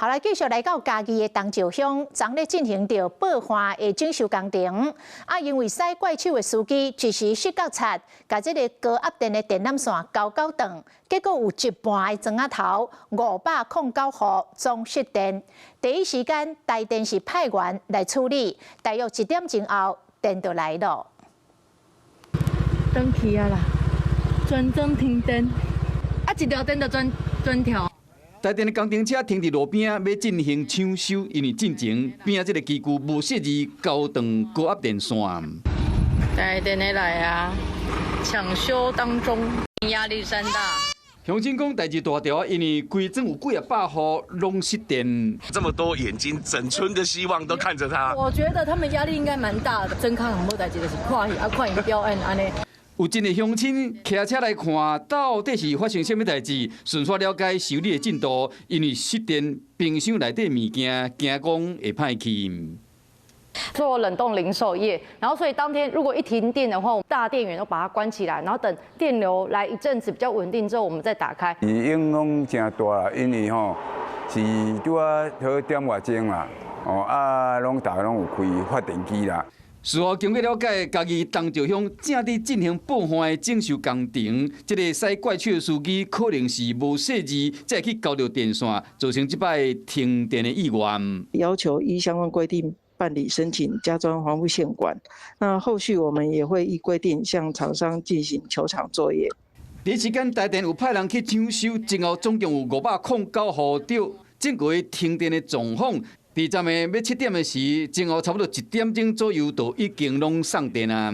好來，繼續來到嘉義的東石鄉，昨咧進行著報換的整修工程。啊，因為駛怪手的司機一時失覺察，共這个高壓電的電纜線勾勾斷，結果有一半的莊仔頭509戶總失電。第一時間，台電是派員來處理，大約一點鐘後，電就來了。斷去啊啦，全莊停電，啊一條電就全全跳。台電的工程車停佇路邊，欲進行搶修，因為進前邊仔這个機具無細膩勾斷高壓電線。台電的來啊，搶修當中，壓力山大。鄉親講代誌大條，因為規莊有幾仔百戶攏失電。這麼多眼睛，整村的希望都看着他。我覺得他們壓力應該蠻大的。真看很無代誌，就是看戲啊，看𪜶表演按呢。有真濟鄉親騎車來看，到底是發生啥物代誌？順紲了解修理的進度，因為失電，冰箱內底物件驚講會歹去。做冷凍零售業，然後所以當天如果一停電的話，大電源都把它關起來，然後等電流來一陣子比較穩定之後，我們再打開。影響誠大啦，因為吼是拄仔好點外鐘啦，哦啊，攏逐家攏有開發電機啦。事後經過了解，嘉義東石鄉正佇進行報換的整修工程，這个駛怪手的司機可能是無細膩，才會去勾著電線，造成這擺停電的意外。要求依相關規定辦理申請加裝防護線管，那後續我們也會依規定向廠商進行求償作業。第一時間台電有派人去搶修，前後總共有509戶著整個停電的狀況。佇昨暝欲7點的時，前後差不多一點鐘左右就已經攏送電啊。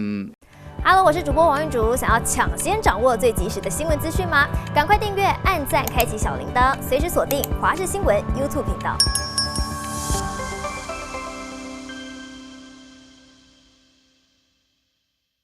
Hello，我是主播王玉竹，想要搶先掌握最及時的新聞資訊嗎？趕快訂閱、按讚、開啟小鈴鐺，隨時鎖定華視新聞 YouTube 頻道。